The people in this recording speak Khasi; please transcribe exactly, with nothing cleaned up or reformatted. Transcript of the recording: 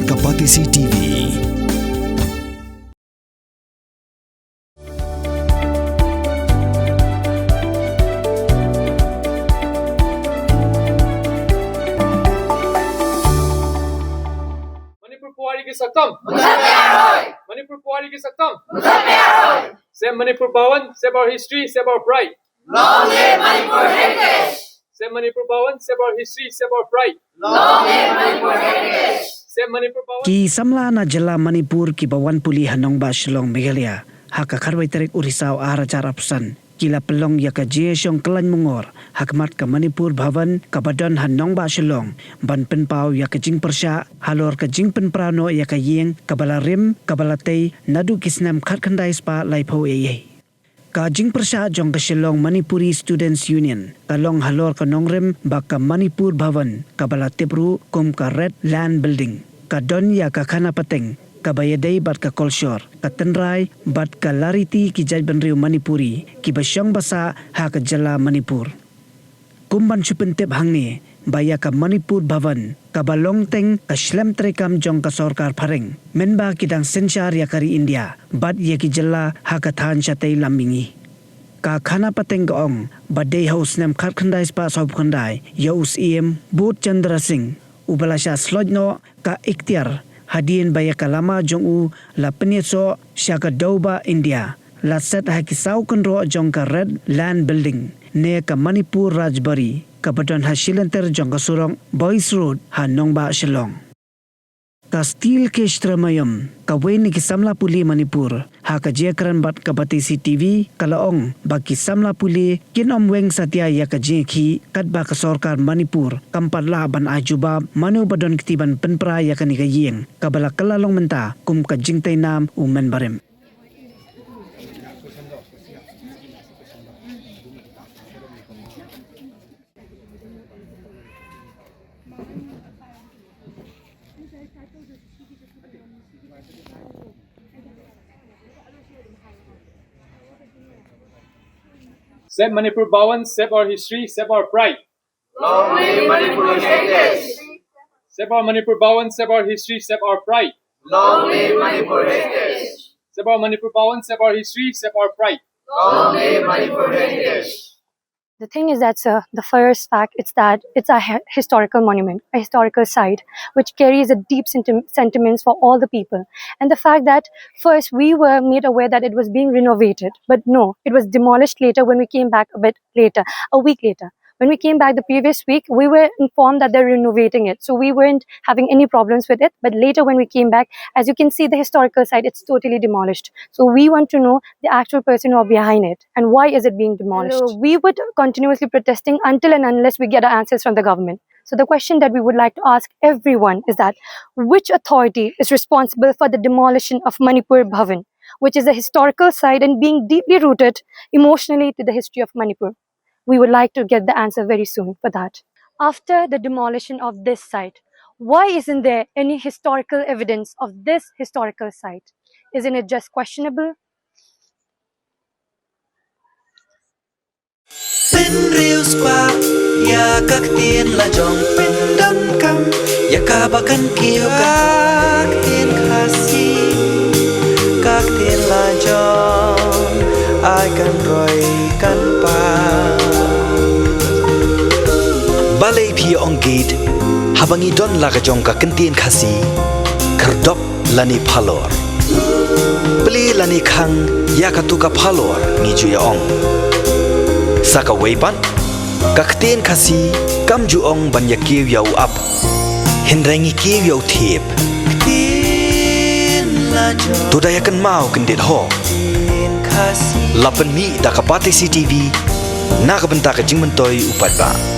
Ka Batesi T V. Manipur Puari ki saktam. Manipur Puari ki saktam. Save Manipur Bhavan, save our history, save our pride. Long live Manipur heritage! Save Manipur Bhavan, save our history, save our pride. Long live Manipur heritage! Save Manipur Bhavan. Ki samla na jylla Manipur kiba wan pule ha nongbah Shillong, Meghalaya ha ka khatwei tarik u Risaw ar hajar arphew san ki la pynlong ïa ka jingïashong khlaiñ mongor ha khmat ka Manipur Bhavan kaba don ha nongbah Shillong, ban pynpaw ïa ka jingpyrshah halor ka jingpynpra noh ïa ka ïing kaba la rim kaba la tei naduh ki snem khatkhyndai spah laiphew eiei. Ka jingpyrshah jong ka Shillong Manipuri Students Union ka long halor ka nongrim ba ka Manipur Bhavan, kaba la tip ruh kum ka Red Land Building, ka don ïa ka khana pateng kaba ïadei bad ka kolshor, ka tynrai bad ka lariti ki jaitbynriew Manipuri kiba shong ba sah ha ka jylla Manipur. Kum ban shu pyntip hangne ba ïa ka Manipur Bhavan kaba long teng ka shlem treikam jong ka sorkar phareng, mynba ki dang synshar ïa ka ri India bad ïa ki jylla ha ka thaiñ shatei lam mihngi. Ka khana pateng ka ong ba dei ha u snem khatkhyndai spah sawphew khyndai ïa u Syiem Bodh Chandra Singh, uba la shah sloit noh ka iktiar hadien ba ïa ka lama jong u la pynïasoh sha ka dewbah India, la set ha ki saw kynroh jong ka Red Land Building ne ka Manipur Rajbari, kaba don ha shilynter jong ka surok Boyce Road ha nongbah Shillong. Ka Stilkestra Mayom, kawei na ki samla pule Manipur, ha ka jingïakren bad ka Batesi T V, ka la ong ba ki samla pule kin ym weng satia ïa ka jingïakhih katba ka sorkar Manipur kam pat lah ban ai jubab mano ba don kti ban pynpra ïa kane ka ïing kaba la kylla long mynta kum ka jingtei nam u men barim. Save Manipur Bhavan, save our history, save our pride. Long live Manipur heritage! Save our Manipur Bhavan, save our history, save our pride. Long live Manipur heritage! Save our Manipur Bhavan, save our history, save our pride. Long live Manipur heritage! The thing is that, sir, the first fact is that it's a hi-, historical monument, a historical site, which carries a deep senti-, sentiments for all the people. And the fact that first we were made aware that it was being renovated, but no, it was demolished later when we came back a bit later, a week later. When we came back the previous week, we were informed that they're renovating it. So we weren't having any problems with it. But later when we came back, as you can see, the historical site, it's totally demolished. So we want to know the actual person who are behind it and why is it being demolished. And, uh, we would continuously protesting until and unless we get our answers from the government. So the question that we would like to ask everyone is that which authority is responsible for the demolition of Manipur Bhavan, which is a historical site and being deeply rooted emotionally to the history of Manipur? We would like to get the answer very soon for that. After the demolition of this site, why isn't there any historical evidence of this historical site? Isn't it just questionable? Pynriewspah ïa ka ktien la jong, pyndonkam ïa kaba kan kiew ka ktien Khasi, ka ktien la jong, ai kan roi kan pang. Balei phi ong gate haba ngi don la ka jong ka ktien Khasi? Khyrdop lane phalor. Plie lane khang ïa katu ka phalor, ngi ju ïa ong. Sa kawei pat, ka ktien Khasi kam ju ong ban ïa kiew ïa u ap, hynrei ngi kiew ïa u thiep. To da ïa kynmaw kyndit ho. La pynmih da ka Batesi T V na ka bynta ka jingmyntoi u paidbah.